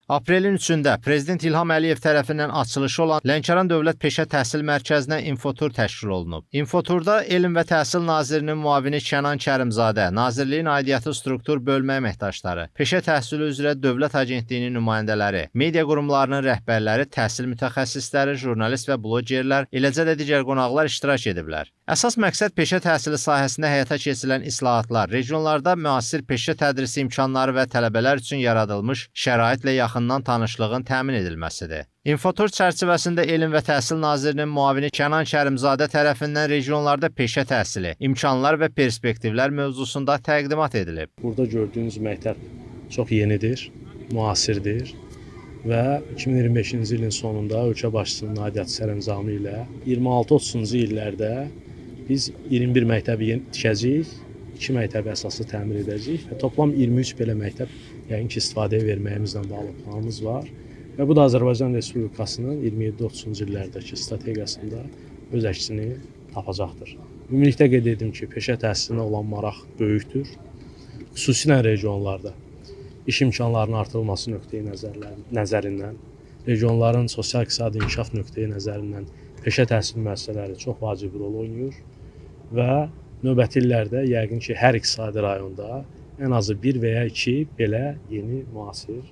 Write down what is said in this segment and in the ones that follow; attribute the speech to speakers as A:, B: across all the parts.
A: Aprelin 3-də Prezident İlham Əliyev tərəfindən açılışı olan Lənkəran Dövlət Peşə Təhsil Mərkəzinə infotur təşkil olunub. Infoturda Elm və Təhsil Nazirinin müavini Kənan Kərimzadə, Nazirliyin aidiyyatı struktur bölmə əməkdaşları, Peşə Təhsili üzrə Dövlət Agentliyinin nümayəndələri, media qurumlarının rəhbərləri, təhsil mütəxəssisləri, jurnalist və blogerlər, eləcə də digər qonaqlar iştirak ediblər. Əsas məqsəd peşə təhsili sahəsində həyata keçirilən islahatlar, regionlarda müasir peşə tədrisi imkanları və tələbələr üçün yaradılmış şəraitlə yaxından tanışlığın təmin edilməsidir. İnfotur çərçivəsində Elm və Təhsil Nazirinin müavini Kənan Kərimzadə tərəfindən regionlarda peşə təhsili, imkanlar və perspektivlər mövzusunda təqdimat edilib.
B: Burada gördüyünüz məktəb çox yenidir, müasirdir və 2025-ci ilin sonunda ölkə başçısının aidiyyatı sərəncamı ilə 26-30-cu illərdə biz 21 məktəbi tikəcəyik, 2 məktəbi əsaslı təmir edəcəyik və toplam 23 belə məktəb yəqin ki, istifadəyə verməyimizlə bağlı planımız var. Və bu da Azərbaycan Respublikasının 27-30-cu illərdəki strategiyasında öz əksini tapacaqdır. Ümumilikdə qeyd edim ki, peşə təhsilinə olan maraq böyükdür. Xüsusilə regionlarda iş imkanlarının artırılması nöqteyi nəzərindən, regionların sosial-iqtisadi inkişaf nöqteyi nəzərindən peşə təhsil müəssisələri çox vacib rol oynayır və növbəti illərdə yəqin ki, hər iqtisadi rayonda ən azı bir və ya iki belə yeni müasir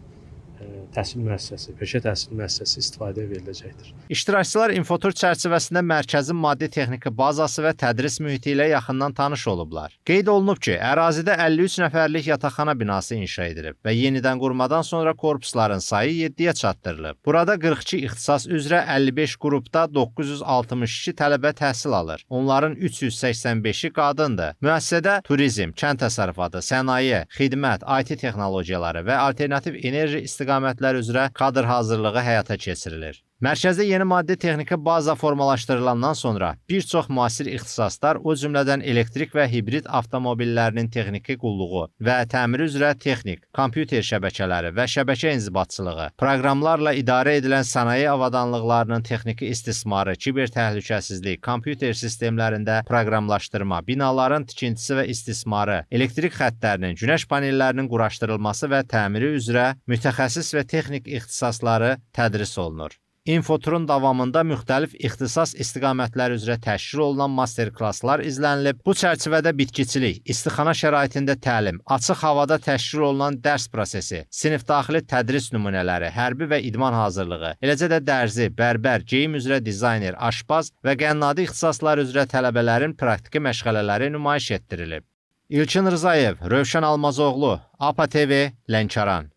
B: təhsil müəssisəsi, peşə təhsil müəssisəsi istifadəyə veriləcəkdir.
A: İştirakçılar infotur çərçivəsində mərkəzin maddi-texniki bazası və tədris mühiti ilə yaxından tanış olublar. Qeyd olunub ki, ərazidə 53 nəfərlik yataqxana binası inşa edilib və yenidən qurmadan sonra korpusların sayı 7-yə çatdırılıb. Burada 42 ixtisas üzrə 55 qrupda 962 tələbə təhsil alır. Onların 385-i qadındır. Müəssisədə turizm, kənd təsərrüfatı, sənaye, xidmət, IT texnologiyaları və alternativ enerji istiqamətləri üzrə kadr hazırlığı həyata keçirilir. Mərkəzdə yeni maddi-texniki baza formalaşdırılandan sonra bir çox müasir ixtisaslar, o cümlədən elektrik və hibrid avtomobillərinin texniki qulluğu və təmiri üzrə texnik, kompüter şəbəkələri və şəbəkə inzibatçılığı, proqramlarla idarə edilən sənaye avadanlıqlarının texniki istismarı, kiber təhlükəsizlik, kompüter sistemlərində proqramlaşdırma, binaların tikintisi və istismarı, elektrik xəttlərinin, günəş panellərinin quraşdırılması və təmiri üzrə mütəxəssis və texnik ixtisasları tədris olunur. İnfoturun davamında müxtəlif ixtisas istiqamətləri üzrə təşkil olunan master-klasslar izlənilib. Bu çərçivədə bitkiçilik, istixana şəraitində təlim, açıq havada təşkil olunan dərs prosesi, sinifdaxili tədris nümunələri, hərbi və idman hazırlığı, eləcə də dərzi, bərbər, geyim üzrə dizayner, aşpaz və qənnadi ixtisaslar üzrə tələbələrin praktiki məşğələləri nümayiş etdirilib. İlkin Rzayev, Rövşən Almazoğlu, APA TV, Lənkəran.